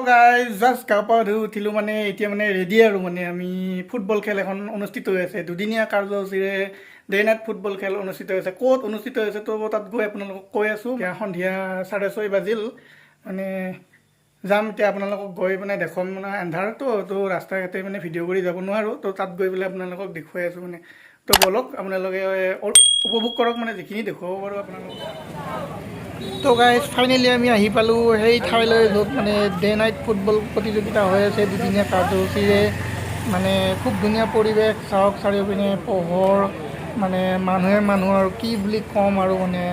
Guys, just গা পা ধুই উঠিলোঁ। মানে এতিয়া মানে ৰেডি আৰু মানে আমি ফুটবল খেল এখন অনুষ্ঠিত হৈ আছে। দুদিনীয়া কাৰ্যসূচীৰে ডে নাইট ফুটবল খেল অনুষ্ঠিত হৈছে। ক'ত অনুষ্ঠিত হৈছে, তো তাত গৈ আপোনালোকক কৈ আছোঁ। এতিয়া সন্ধিয়া 6:30 বাজিল। মানে যাম এতিয়া, আপোনালোকক গৈ মানে দেখুৱাম। মানে এন্ধাৰতো, তো ৰাস্তা ঘাটে মানে ভিডিঅ' কৰি যাব নোৱাৰোঁ। তো তাত গৈ পেলাই আপোনালোকক দেখুৱাই আছোঁ মানে। তো ব'লক, আপোনালোকে উপভোগ কৰক, মানে যিখিনি দেখুৱাব পাৰোঁ আপোনালোকক। তো গাইজ, ফাইনেলি আমি আহি পালোঁ সেই ঠাইলৈ, য'ত মানে ডে নাইট ফুটবল প্ৰতিযোগিতা হৈ আছে দুদিনীয়া কাৰ্যসূচীৰে। মানে খুব ধুনীয়া পৰিৱেশ, চাওক, চাৰিওপিনে পোহৰ, মানে মানুহে মানুহ আৰু কি বুলি ক'ম আৰু। মানে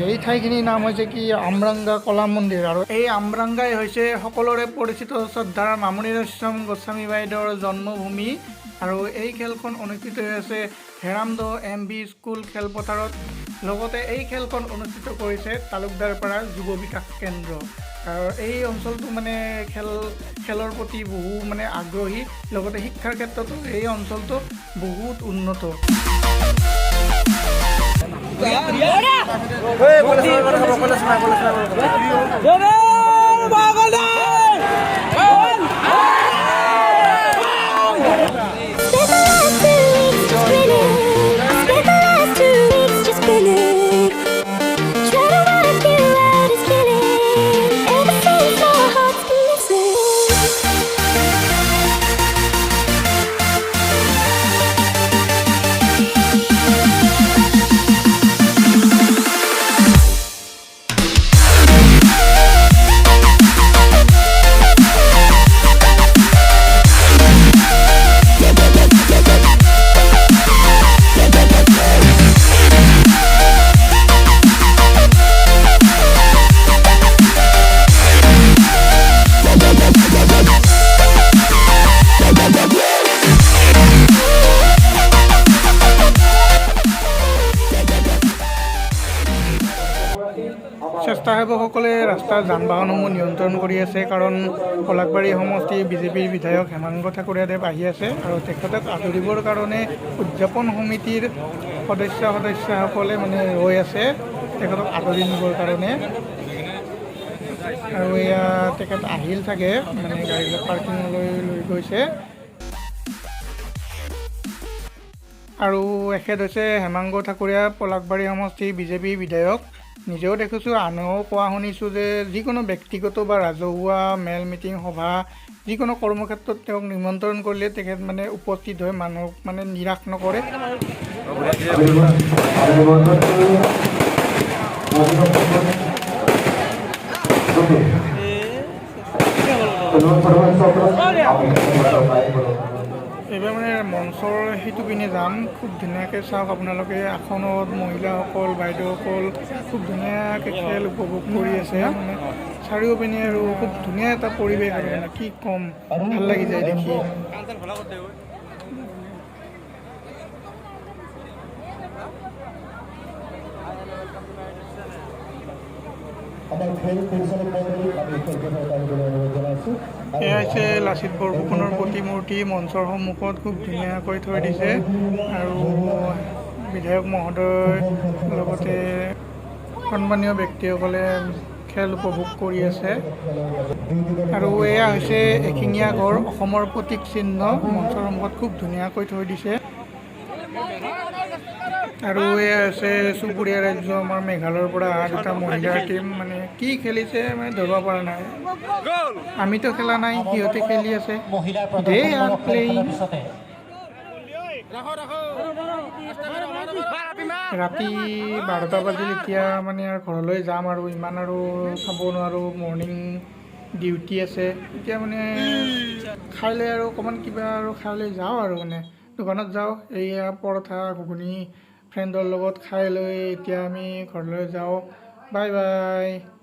এই ঠাইখিনিৰ নাম হৈছে কি, আমৰাংগা কলা মন্দিৰ। আৰু এই আমৰাংগাই হৈছে সকলোৰে পৰিচিত শ্ৰদ্ধাৰ মামণি ৰয়ছম গোস্বামী বাইদেউৰ জন্মভূমি। আৰু এই খেলখন অনুষ্ঠিত হৈ আছে হেৰামদহ এম ভি স্কুল খেলপথাৰত। লগতে এই খেলখন অনুষ্ঠিত কৰিছে তালুকদাৰপাৰা যুৱ বিকাশ কেন্দ্ৰ। আৰু এই অঞ্চলটো মানে খেলৰ প্ৰতি বহু মানে আগ্ৰহী, লগতে শিক্ষাৰ ক্ষেত্ৰতো এই অঞ্চলটো বহুত উন্নত। Spent the last 2 weeks just grinning. Spent the last 2 weeks just grinning. Trying to work you out is killing. Ever since my heart's been missing. স্বেচ্ছাসেৱকসকলে ৰাস্তাৰ যান বাহনসমূহ নিয়ন্ত্ৰণ কৰি আছে, কাৰণ পলাশবাৰী সমষ্টিৰ বিজেপিৰ বিধায়ক হেমাংগ ঠাকুৰীয়াদেৱ আহি আছে আৰু তেখেতক আদৰিবৰ কাৰণে উদযাপন সমিতিৰ সদস্য সদস্যাসকলে মানে ৰৈ আছে তেখেতক আদৰি নিবৰ কাৰণে। আৰু এয়া তেখেত আহিল চাগে, মানে গাড়ীবিলাক পাৰ্কিঙলৈ লৈ গৈছে। আৰু এখেত হৈছে হেমাংগ ঠাকুৰীয়া, পলাশবাৰী সমষ্টিৰ বিজেপিৰ বিধায়ক। নিজেও দেখিছোঁ, আনেও কোৱা শুনিছোঁ যে যিকোনো ব্যক্তিগত বা ৰাজহুৱা মেল মিটিং, সভা, যিকোনো কৰ্মক্ষেত্ৰত তেওঁক নিমন্ত্ৰণ কৰিলে তেখেত মানে উপস্থিত হৈ মানুহক মানে নিৰাশ নকৰে। এইবাৰ মানে মঞ্চৰ সেইটো পিনে যাম। খুব ধুনীয়াকৈ চাওক আপোনালোকে, আসনত মহিলাসকল, বাইদেউসকল খুব ধুনীয়াকৈ খেল উপভোগ কৰি আছে। মানে চাৰিওপিনে আৰু খুব ধুনীয়া এটা পৰিৱেশ আৰু মানে কি ক'ম, ভাল লাগি যায় দেখি। আমাৰ খেল পৰিচালক মণ্ডলীক আমি খেলপথাৰত আহিবলৈ অনুৰোধ জনাইছোঁ। এয়া হৈছে লাচিত বৰফুকনৰ প্ৰতিমূৰ্তি, মঞ্চৰ সন্মুখত খুব ধুনীয়াকৈ থৈ দিছে। আৰু বিধায়ক মহোদয় লগতে সন্মানীয় ব্যক্তিসকলে খেল উপভোগ কৰি আছে। আৰু এয়া হৈছে এশিঙীয়া গড়, অসমৰ প্ৰতীক চিহ্ন, মঞ্চৰ সন্মুখত খুব ধুনীয়াকৈ থৈ দিছে। আৰু এয়া হৈছে চুবুৰীয়া ৰাজ্য আমাৰ মেঘালয়ৰ পৰা অহা দুটা মহিলাৰ টীম। মানে কি খেলিছে মানে ধৰিব পৰা নাই। আমিতো খেলা নাই, সিহঁতে খেলি আছে। মহিলাৰ They are প্ৰদৰ্শনমূলক playing. খেলখনৰ পিছতে ৰাতি 12টা বাজিল এতিয়া। মানে আৰু ঘৰলৈ যাম আৰু ইমান আৰু চাব নোৱাৰোঁ, মৰ্ণিং ডিউটি আছে। এতিয়া মানে খাই লৈ আৰু অকণমান কিবা আৰু খাই লৈ যাওঁ আৰু মানে দোকানত যাওঁ। এইয়া পৰঠা ঘুগুনি ফ্ৰেণ্ডৰ লগত খাই লৈ এতিয়া আমি ঘৰলৈ যাওঁ। Bye bye.